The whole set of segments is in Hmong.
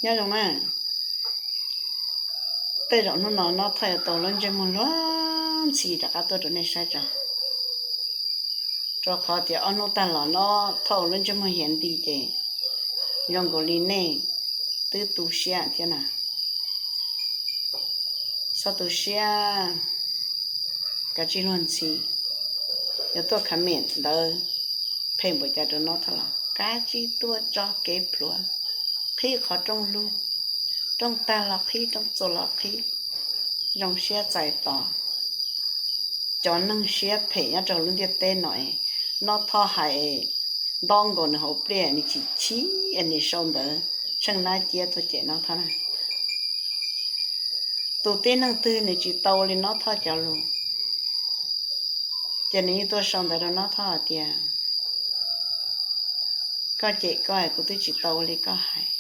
Nyob zoo na, tej zaum hnub no Nob Thoj yuav tau lub ntsej muag luag ntxhi rov qab tuaj rau nej saib tso. Rau qhov tias ob hnub tag los Nob Thoj ua lub ntsej muag hiav nti ces zoo nkaus li nej twb tu siab thiab na. Txhob tu siab, kav tsij luag ntxhi. Yog tuaj comment ntawd phem npaum cas rau Nob Thoj los kav tsij tuaj tso kev plhuav, qhib qhov rooj lug, rooj tag los qhib, rooj txuas los qhib, zoo siab txais tos. Cov neeg siab phem nyob rau lub ntiaj teb no es Nob Thoj hais nto nkaus nws hauv pliaj nws chim chim es nws sau ntawv tsheej nab ciab tuaj cem Nob Thoj na. Tus tib neeg twg nws tsis tau li Nob Thoj cov lus, ces nws yeej tuaj sau ntawv rau Nob Thoj hais tias koj cem koj es kuv twb tsis tau li koj hais.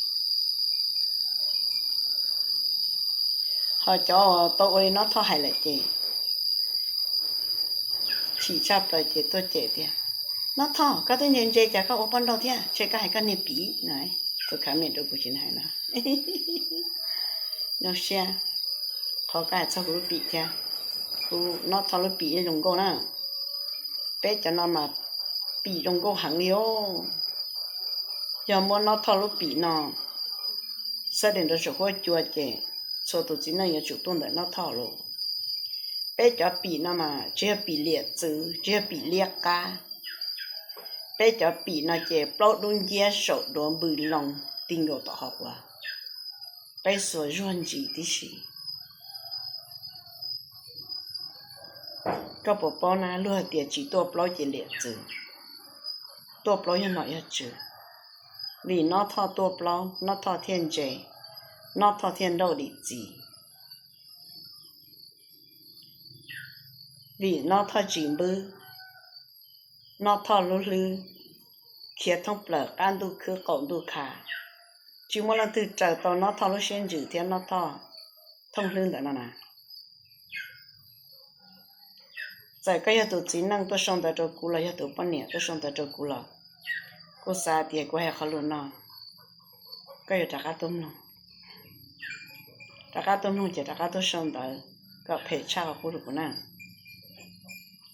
Ho cov uas tau ua li Nob Thoj hais lawm ces chim tshaj plaws ces tuaj cem tias, Nob Thoj, koj twb ntse ntse cas koj ua poj nrauj thiab, ntshe koj hais koj niag pim no. Tus comment rau kuv tsis hais no. Zoo siab qhov koj hais txog kuv lub pim thiab. Kuv Nob Thoj lub pim yeej zoo nkauj na. Peb cov no mas pim zoo nkauj heev li os. Yog muab Nob Thoj lub pim no xab des nrov saum huab cua ces txhua tus txiv neej yuav tsum tuaj ntawm Nob Thoj lauj. Peb cov pim no mas tsis yog pim liam txwv, tsis yog pim liab qab. Peb cov pim no ces plaub dub nciab saum duav npws loo ti nkaus tom qhov quav. Peb xuas zuag ntsis tib si. Koj puas paub na, luag hais tias tsis tuaj plaub ces liam txwv. Tuaj plaub yog nom yog tswv. Vim Nob Thoj tuaj plaub, Nob Thoj thiaj ntse, Nob Thoj thiaj nrauj dim txiv. Vim Nob Thoj tsis npwb, Nob Thoj lub hlwb khiav thoob plaws qab ntuj khwb qaum ntuj kha, tsis muaj leej twg raws tau Nob Thoj lub siab ntsws thiab Nob Thoj thooj hlwb ntawm no na. Txawm koj yog tus txiv neej tuaj sau ntawv rau kuv los yog tus poj niam tuaj sau ntawv rau kuv los, kuv xav tias kuv hais qhov lus no, koj yuav rov qab tuaj mloog. Rov qab tuaj mloog ces rov qab tuaj sau ntawv kom phem tshaj qhov kuv lus kuv na.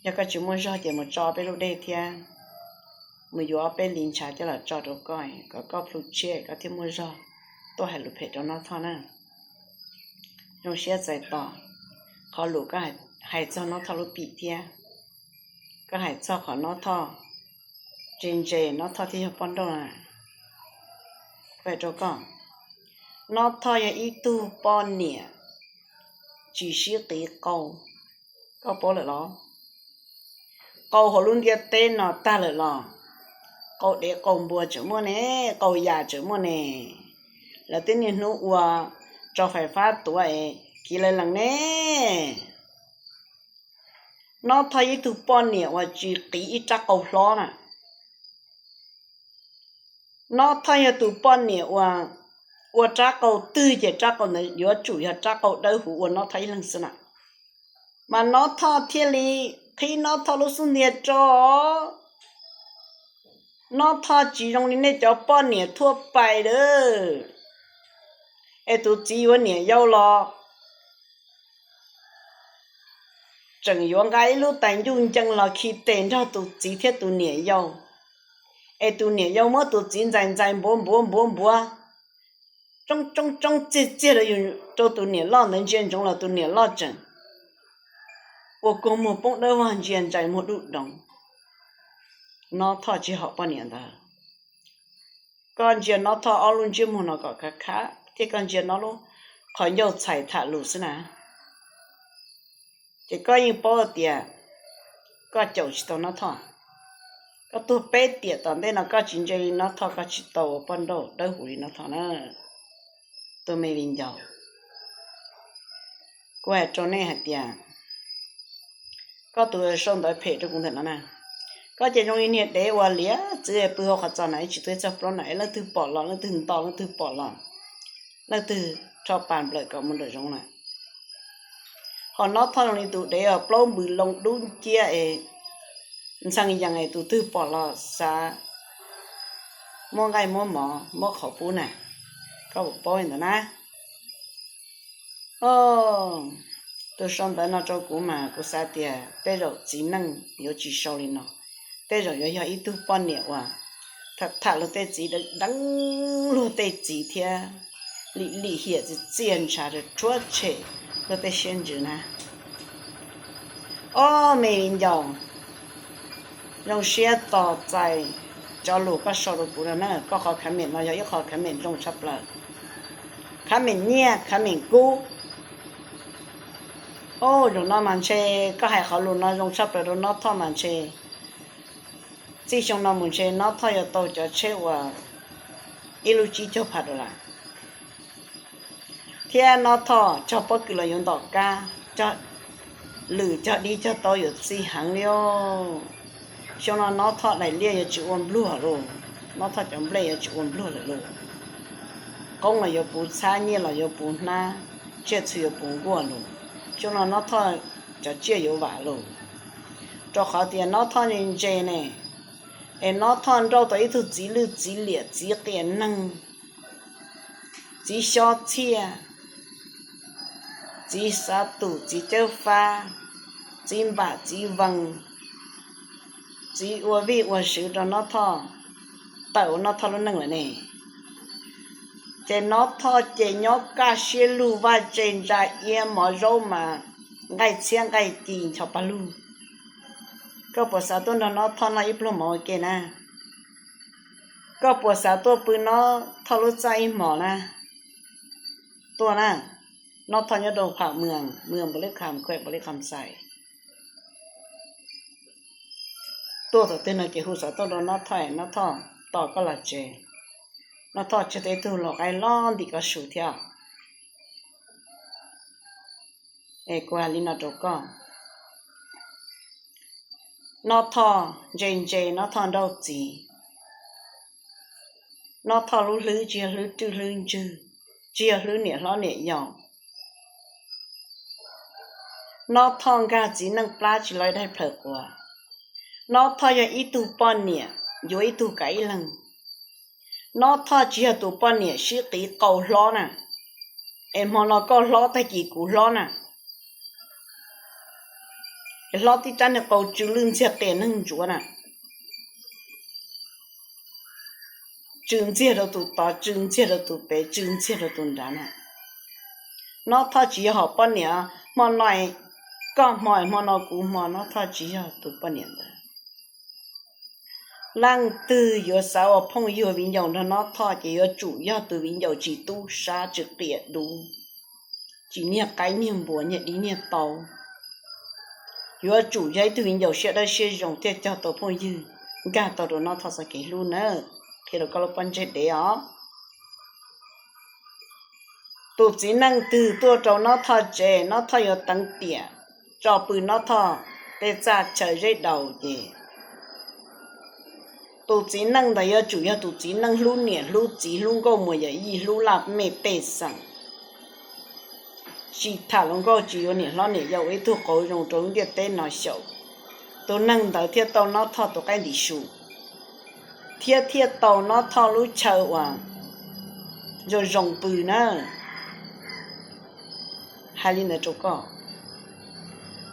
Yog koj tsis muaj zog ces mus tso peb lub dej thiab mus yuav ob peb li ntshav coj los tso rau koj kom koj plhu tshiab koj thiaj muaj zog tuaj hais lus phem rau Nob Thoj na. Zoo siab txais tos qhov lus koj hais txog Nob Thoj lub pim thiab koj hais txog qhov Nob Thoj ntse ntse Nob Thoj thiaj yog poj nrauj na. Kuv hais rau koj, Nob Thoj yog ib tug poj niam tsis sib qiv qau, koj paub lawm los? Qau hauv lub ntiaj teb no tag lawm los, qau dev qau npua tseem muaj ne, qau yas tseem muaj ne. Lawv twb niaj hnub ua tso fais fab tuav es kiv lawv lees ne. Nob Thoj yog ib tug poj niam uas tsis qiv ib rab qau hlob na. Nob Thoj yog tus poj niam uas ua rab qau twg ces rab qau ntawd yuav tsum yog rab qau dawb huv ua Nob Thoj ib leeg xwb na. Mas Nob Thoj thiaj li qhib Nob Thoj lub xub ntiag rau. Nob Thoj tsis zoo li nej cov poj niam thuaj pais lawm. Es tus txiv yuav niam yau los tseem yuav nqa ib lub tais ncuj ncees los khi tes nrog tus txiv thiab tus niam yau. Es tus niam yau muab tus txiv ntxais ntxais npuav npuav npuav npuav, tsoob tsoob tsoob txiag txiag rau yus, rau tus niam loj ntawd ntsia ntsoov los tus niam loj tseem ua kua muag poob dawb vog ntsia ntsais muag duj doov. Nob Thoj tsis haum poj niam ntawd. Koj ntsia Nob Thoj ob lub ntsiab muag no kom khav khav thiab koj ntsia Nob lub qhov ncauj txhais tham lus xwb na. Ces koj yeej paub tias koj caum tsis tau Nob Thoj. Koj tuag peb tiam tom ntej no koj tsis ntse li Nob Thoj, koj tsis tau ua poj nrauj dawb huv li Nob Thoj na, tus me viv ncaus. Kuv hais rau nej hais tias, koj tus sau ntawv phem rau kuv ntawm no na, koj ces zoo li niag dev uas liam txwv pw hauv qhov txos na, ib tsis tuaj txog plaub na, es leej twg pom los leej twg nto, leej twg pom los leej twg rho pas nplawm kom mus nraum zoov lawm. Ho Nob Thoj zoo li tus dev uas plaub npws loo dub nciab es ntxhee yees es tus twg pom los xav muab nqaij muab mov muab qhauv pub na. Koj puas paub li ntawd na? O, tus sau ntawv no rau kuv mas kuv xav tias tej zaum txiv neej yuav tsis sau li no, tej zaum yuav yog ib tug poj niam uas tham tham luag tej txiv, deev deev luag tej txiv thiab lim lim hiam txiv txiaj ntshav rau rhuav tshem luag tej siab ntsws na. Ob me viv ncaus, zoo siab tos txais cov lus koj sau rau kuv no na. Koj qhov comment no yog ib qho comment zoo tshaj plaws, comment nyiaj comment kub. O, zaum no mas ntshe koj hais qhov lus no zoo tshaj plaws rau Nob Thoj mas ntshe txij xyoo no mus ntshe Nob Thoj yuav tau cov tsheb uas ib lub tsib caug phav dollar, thiab Nob Thoj cog pob kws los yuav ntom kab, cog lwm cog dib cog taub yuav txi heev li os. Xyoo no Nob Thoj daim liaj yuav tsis ua npluag lauj, Nob Thoj cov nplej yuav tsis ua npluag lawm lauj. Qoob los yuav puv txhab, nyiaj los yuav puv hnab, tsiaj txhu yuav puv nkuaj lauj. Xyoo no Nob Thoj cov tsiaj yuav vam lauj, rau qhov tias Nob Thoj ntse ntse ne, es Nob Thoj nrauj tau ib tug txiv lwj txiv liam txiv qias neeg, txiv xyob txhiaj, txiv xav tus, txiv cawb fab, txiv npam txiv vees, txiv ua vij ua sw rau Nob Thoj, tawm ua Nob Thoj lub neej lawm ne. Ces Nob Thoj ces nyob kaj siab lug vaj tse ntsa iab mov zaub mas nqaij txhiab nqaij ci ncho paj lug. Koj puas xav tuaj nrog Nob Thoj noj ib pluag mov ua ke na? Koj puas xav tuaj pw Nob Thoj lub txaj ib hmos na? Tuaj na, Nob Thoj nyob rau Kham Mws, Mws Npaus Lib Kham, Khuem Npaus Lib Kham Xais. Tuaj thaum twg no ces hu xov tooj rau Nob Thoj, Nob Thoj tos koj los tsev. Nob Thoj tseg tau ib tug lau qaib loj ntim koj su thiab. Es kuv hais li no rau koj, Nob Thoj ntse ntse, Nob Thoj nrauj txiv. Nob Thoj lub hlwb tsis yog hlwb rwj hlwb ntswg, tsis yog hlwb niam hlob niam yau. Nob Thoj nkag txiv neej plab tsis los daig plhaws quav. Nob Thoj yog ib tug poj niam yuav ib tug kav ib leeg. Nob Thoj tsis yog tus poj niam sib qiv qau hlob na, es hmo no koj hlob tag kis kuv hlob na, es hlob tib rab niag qau tsw lwj ntxiag qias neeg ntsuav na, tsw ntxiag rau tus tod, tsw ntxiag rau tus pem, tsw ntxiag rau tus nrad na. Nob Thoj tsis yog hom poj niam hmo no koj hmo, hmo no kuv hmo, Nob Thoj tsis yog tus poj niam ntawd. Leej twg yuav xav ua phooj ywg viv ncaus nrog Nob Thoj ces yuav tsum yog tus viv ncaus tsis tub sab, tsis qias dub, tsis niag qaib niag npua, niag dib niag taub. Yuav tsum yog ib tug viv ncaus siab dawb siab zoo thiaj cog tau phooj ywg, nkag tau rau Nob Thoj txoj kev hlub nawb. Qhia rau koj lub pob ntseg dev os. Tus txiv neej twg tuaj rau Nob Thoj tsev, Nob Thoj yuav teev tiam tso pw Nob Thoj tej txaj chaw zeb daus ces tus txiv neej ntawd yuav tsum yog tus txiv neej hlub niam hlub txiv, hlub nkauj muam yawm yij, hlub laj mej pej xeem, tsis tham hluas nkauj, tsis yuav niam hlob niam yau, ua ib tug qauv zoo rau lub ntiaj teb no xyaum. Tus neeg ntawd thiaj tau Nob Thoj tus qaib ntim su, thiab thiaj tau Nob Thoj lub chaw uas zoo zoo pw na. Hais li ntawd rau koj,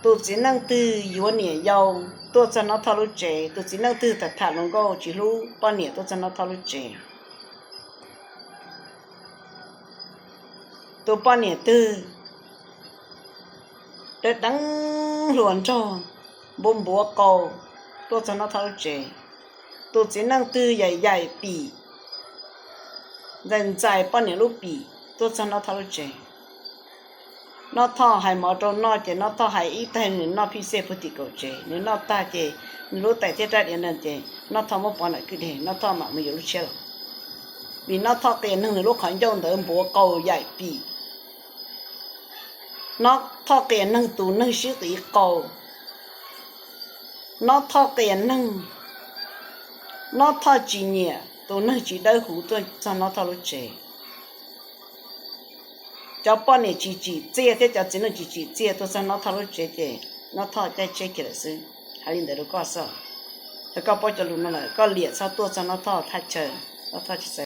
tus txiv neej twg yuav niam yau tuaj txog Nob Thoj lub tsev, tus txiv neej twg tham tham hluas nkauj tsis hlub poj niam tuaj txog Nob Thoj lub tsev, tus poj niam twg deev deev hluas nraug, npuav npuav qau tuaj txog Nob Thoj lub tsev, tus txiv neej twg yaim yaim pim, ntxais ntxais poj niam lub pim tuaj txog Nob Thoj lub tsev. Nob Thoj hais mov rau noj ces Nob Thoj hais ib tag nws noj phij xej puag tim kaum tsev, nws noj tag ces nws lub tais thiab rab diav na ces Nob Thoj muab pov nram kwj deg, Nob Thoj mam mus yuav lub tshiab los. Vim Nob Thoj qias neeg, nws lub qhov ncauj ntawd npuav qau yaim pim. Nob Thoj qias neeg, tus neeg sib qiv qau. Nob Thoj qias neeg, Nob Thoj tsis nyiam tus neeg tsis dawb huv tuaj txog Nob Thoj lub tsev. Cov poj niam tsis tsim txiaj thiab cov txiv neej tsis tsim txiaj tuaj txog Nob Thoj lub tsev ces Nob Thoj caij tsheb kiag lawm xwb. Hais li ntawd rau koj xwb. Yog koj paub cov lus no lawm koj liam txhob tuaj txog Nob Thoj thaj chaw, Nob Thoj tsis txais